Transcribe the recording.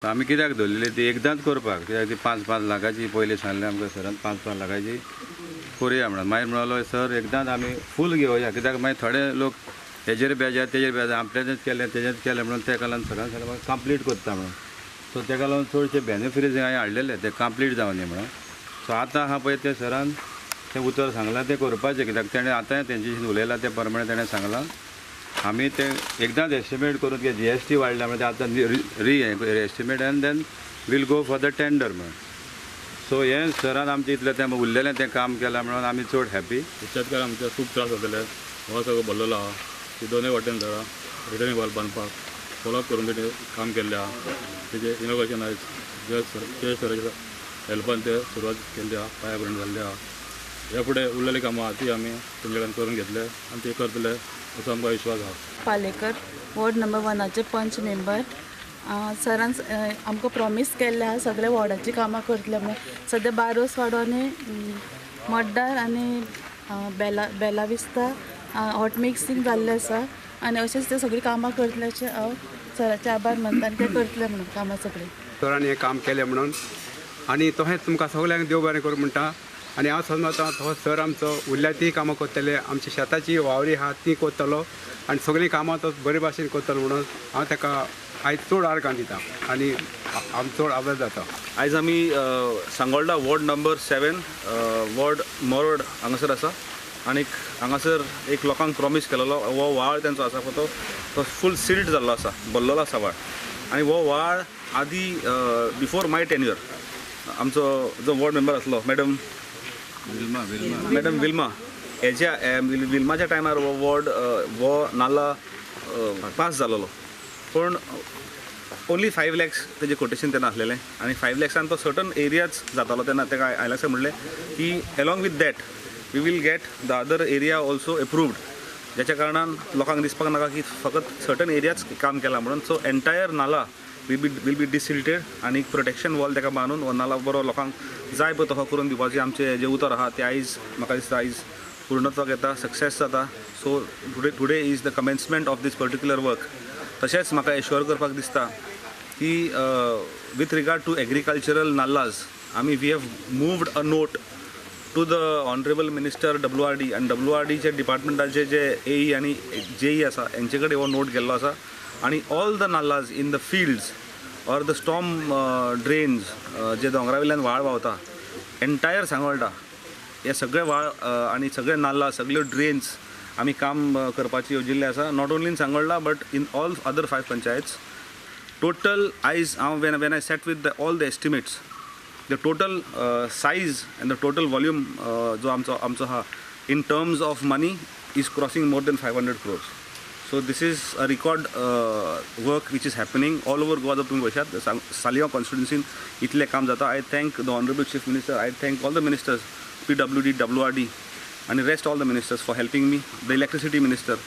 आमी कित्याक धरलेली ती एकदांच करपाक, कित्याक ती 5-5 लाखाची पयलीं सांगलें आमकां सरान, 5-5 लाखाची करुया म्हणून. मागीर म्हणलो सर एकदांच आमी फूल घेवया, कित्याक मागीर थोडे लोक हेजेर बेजार तेजेर बेजार आपल्याचेंच केलें तेजेंच केलें म्हणून तेका लागून सरान सांगलें कंप्लीट करता म्हणून. सो तेका लागून चडशे बेनिफिशरीज हांवें हाडलेले ते कंप्लीट जावनी म्हणून. सो आतां आहा पळय तें सरान तें उतर सांगलां तें करपाचें, कित्याक तेणें आतांय तेंच्याशी उलयलां ते प्रमाणे तेणें सांगलां आमी तें एकदांच एस्टिमेट करून की GST वाडल्या म्हणजे आतां re estimate and then we'll go for the tender म्हणून. सो हें सरान आमचें इतलें तें उरलेलें तें काम केलां म्हणून आमी चड हॅपी. शेतकार आमचे खूब त्रास जातले, हो सगळो भरलेलो आहा, ती दोनूय वाटेन झाडां रिटर्न वॉल बांदपाक फॉलोअप करून तेणी काम केल्लें आहा. तेजें इनोग्रेशन आयज जय सराच्या हेल्पान ते सुरवात केल्ली आहा, पांया पर्यंत जाल्ली आहा. ह्या फुडें उरलेलीं कामां आहा ती आमी तेंचे कडेन करून घेतले आनी ते करतले असो आमकां विश्वास आहा. पालेकर वॉर्ड नंबर 1 पंच मेंबर. सरान आमकां प्रॉमीस केल्लें आहा सगळे वॉर्डाचीं कामां करतले म्हणून. सद्या बारोस वाडो आनी मड्डार आनी बेला विस्ता हॉट मिक्सिंग जाल्लें आसा आनी अशेंच ते सगळीं कामां करतले अशें हांव सराचे आभार मानता आनी ते करतले म्हणून कामां सगळीं. सरान हें काम केलें म्हणून आनी तशेंच तुमकां सगल्यांक देव बरें करूं म्हणटा. आनी हांव समजता तो सर आमचो उरल्या ती कामां करतले, आमची शेताची वावरी आहा ती करतलो आनी सगळीं कामां तो बरे भाशेन करतलो म्हणून हांव ताका आयज चड आर्गां दिता आनी आम चड आभार जाता. आयज आमी सांगोल्डा वॉर्ड नंबर 7 वॉर्ड मोरड हांगासर आसा आनी हांगासर एक लोकांक प्रॉमीस केलेलो हो व्हाळ तेंचो आसा पळय तो फूल सिल्ट जाल्लो आसा, भरलेलो आसा व्हाळ. आनी हो व्हाळ आदी बिफोर my tenure आमचो जो वॉर्ड मेंबर आसलो मॅडम विल्मा हेज्या विल्माच्या टायमार हो वॉर्ड हो नाला पास जालोलो, पूण ओन्ली 5 लॅक्स तेजें कोटेशन तेन्ना आसलेलें आनी 5 लॅक्सान तो सर्टन एरियाच जातालो. तेन्ना तेका आयलाक्सा म्हणलें की along with that we will get the other area also approved, ज्याच्या कारणान लोकांक दिसपाक नाका की फकत सर्टन एरियाच काम केलां म्हणून. सो एंटायर नाला will be डिसिल्टेड आनी प्रोटेक्शन वॉल तेका बांदून हो नाला बरो लोकांक जाय पळय तसो करून दिवपाचें आमचें जें उतर आहा तें आयज म्हाका दिसता आयज पूर्णत्वाक येता, सक्सेस जाता. So today is the commencement of this particular work. तशेंच म्हाका एश्योर करपाक दिसता की with regard to agricultural nallahs आमी we have moved a note to the honourable minister WRD आनी WRDचे डिपार्टमेंटाचे जे AE आनी JE आसा हेंचे कडेन हो नोट गेल्लो आसा आनी all the nallahs in the fields or the storm drains जे दोंगरा वयल्यान व्हाळ व्हांवता एंटायर सांगोल्डा हे सगळे व्हाळ आनी सगळे नाल्ला सगळ्यो ड्रेन्स आमी काम करपाची योजिल्लें आसा. Not only in Sangolda but in all other 5 panchayats. Total आयज हांव when I sat with all the estimates the total size and the total volume जो आमचो आहा in terms of money is crossing more than 500 crores. So this is a record work which is happening all over Goa. जर तुमी पळयशात सालिगांव कॉन्स्टिट्युन्सीन इतलें काम जाता. I thank the honourable chief minister, I thank all the ministers, PWD, WRD आनी rest all the ministers for helping me, the electricity minister.